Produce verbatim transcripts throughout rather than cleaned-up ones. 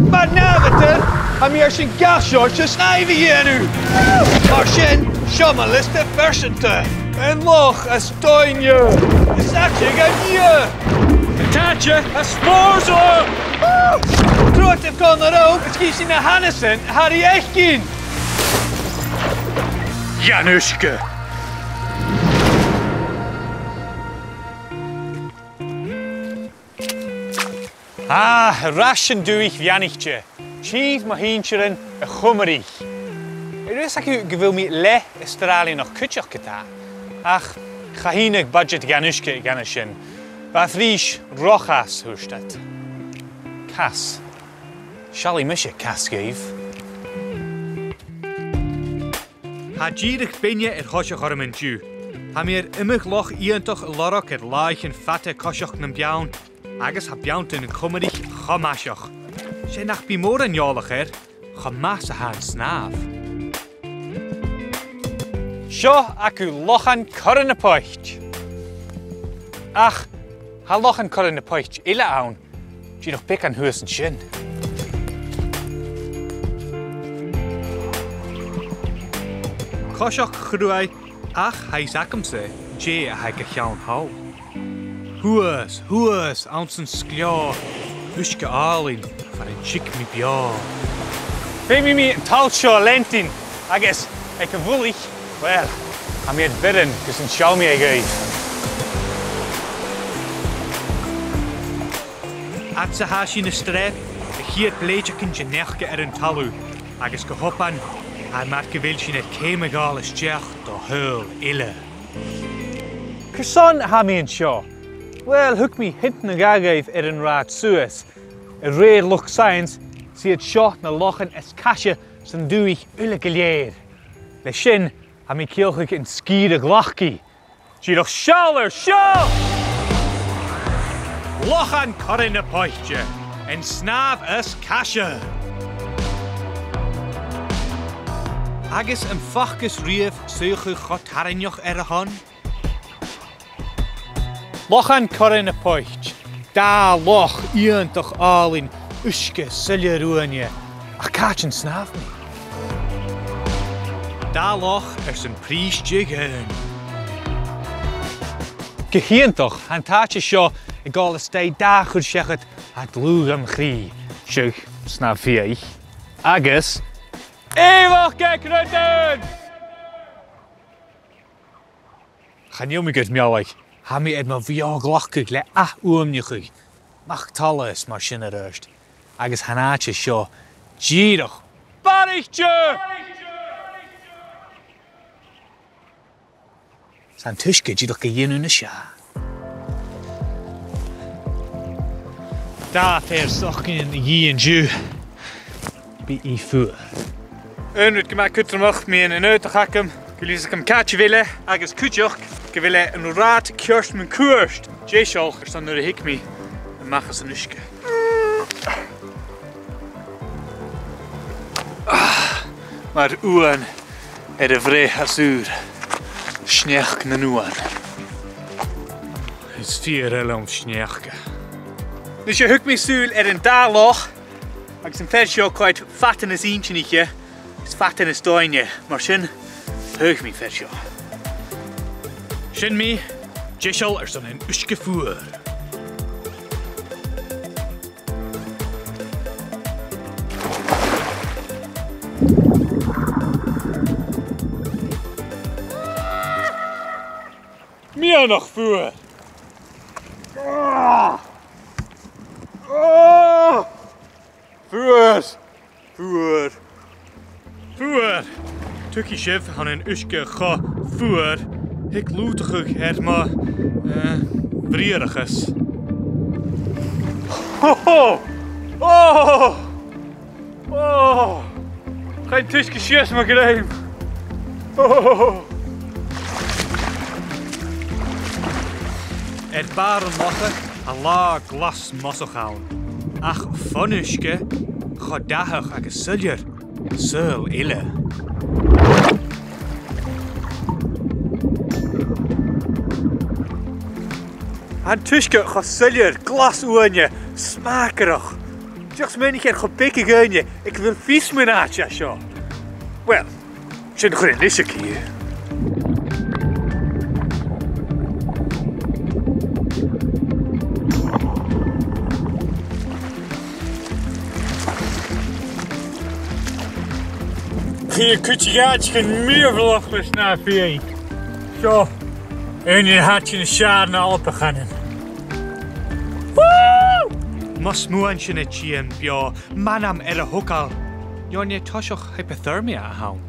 Mar nàimhdean, tha mi airson gach seòrsa snàmh a dhèanamh. Mar sin, seo mo liosta phearsanta. An loch as doimhne. Is àite gu bhith. An t-àite as mòr sa. Trobhad, a Chonradh, is chì sinn na h-aithneasan a tha ri fhaicinn. Dhan uisge. Ah, air ais san dùthaich bheannaichte, tìr mo shinnsearan, a' Chomraich. Tha fhios agam gu bheil mi leth-Astràilianach cuideachd ge-tà, ach cha shìneadh budget dhan uisge gun a sin. Bha e a' bruidhinn ro chas, thuirt iad. Cas. Seallaidh mise cas dhuibh. Tha dìreach beinne air thoiseach orm an-diugh. Tha mi air iomadh loch iongantach a lorg air làithean fada coiseachd nam beann, agus tha beanntan a' Chomraich cho math. 'S e nach bi mòran eòlach air, cho math 's a tha an snàmh. Seo agaibh Lochan Corra na Poit. Ach tha Lochan Corra na Poit eile ann, dìreach beagan shuas an sin. Coiseachd chruaidh, ach tha fhios agamsa dè a th' aig a' cheann thall. Shuas, shuas, anns an sgleò, uisge àlainn, far an tig mi beò. Feumaidh mi an t-alt seo a leantainn, agus aig a' mhullach, uill, tha mi air bhioran gus an seall mi e dhuibh. Fhad 's a tha sinn a' streap, a' chiad bhlèideagan de neach air an talamh, agus gu h-obann, tha e mar gu bheil sinn air ceum a ghabhail a-steach do shaoghal eile. Carson a tha mi an seo? Uill, thug mi hint no dhà dhuibh air an rathad suas. A rèir luchd-saidheans, 's iad seo na lochan as caise san dùthaich uile gu lèir. Le sin, tha mi a' ciallachadh an sgìre Ghlacadh. Dìreach seall air seo! Lochan Corra na Poit, an snàmh as caise! Agus am facas riamh suidheachadh cho tarraingeach air a shon? Lochan Corra na Poit, dà loch iongantach àlainn, uisge soilleir uaine, ach càit an snàmh mi? Dà loch airson prìs de dh'aon. Gu h-iongantach, tha an t-àite seo a' gabhail a-steach dà chur-seachad à dlùth gun chrith. Seo snàmh-fiadhaich. Agus èigheach aig Crudan! Chan eil mi gur mealladh, tha mi air mo bheò-ghlacadh le ath-fhuaimneachadh, mac-talla is mar sin air adhart, agus tha an t-àite seo dìreach barraichte! 'S tha an t-uisge dìreach ga dhèanamh nas fheàrr. Dà phaidhir socainnean a dhìth an-diugh. Bidh i fuar. Aon rud gu math cudromach mu dheidhinn an aodach agam, gu bheil fhios agam càit a bheil e, agus cuideachd gu bheil e an rathad ceart mun cuairt, deiseil airson nuair a thig mi a-mach às an uisge. Ah, mar uan air a bhreith às ùr, sneachd nan uan. Is fìor thoil leam sneachda. Nise, thug mi sùil air an dà loch, agus am fear seo coimhead fada nas inntinniche, is fada nas doimhne, mar sin, thagh mi am fear seo. Sin mi, deiseil airson an uisge fuar. Meadhanach fuar! Ah! Ah! Fuar! Fuar! Fuar! Tuigidh sibh, tha an uisge cho fuar, thig lùghdachadh air mo, eh, bhriathrachas. Ho, ho! Oh! Oh! Chaidh an t-uisge sìos mo dhruim. Oh! Air bàrr an locha, tha latha glas mosach ann, ach fon uisge, cho dathach agus soilleir, saoghal eile. Tha an t-uisge cho soilleir, glas uaine, smàcaireach. Ach smaoinich air cho beag a dh'fheadhainn aig a bheil fios mun àite seo. Well, sin a chuireas mise ri chèile. Chì thu cuid de dh'àiteachan mìorbhaileach leis na fìdheall. Seo aon de na h-àiteachan as fheàrr ann an Alba, chanainn. Woo! Mas math sin a' tighinn beò, m' anam air a thogail. Neo, an e toiseach hypothermia a th' ann?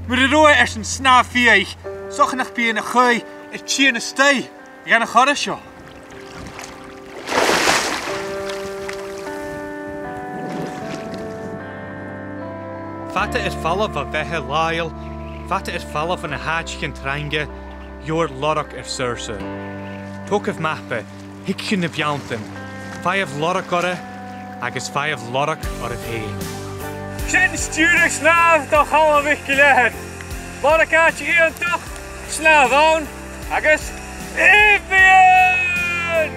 Mura robh e airson snàmh-fìdheall, 's dòcha nach biodh e na chaoidh a' tighinn a-staigh dhan a' chorra seo. Fada air falbh bho bheatha làitheil, fada air falbh bho na h-àiteachan trainge, gheibhear lorg air saorsa. Togaibh mapa, thuigibh na beanntan, faigheibh lorg orra, agus faigheibh lorg oirbh fhèin. Sin stiùireadh snàmh do Chaluim MhicIllEathain. Lorg àite iongantach, snàmh ann, agus aoibhinn!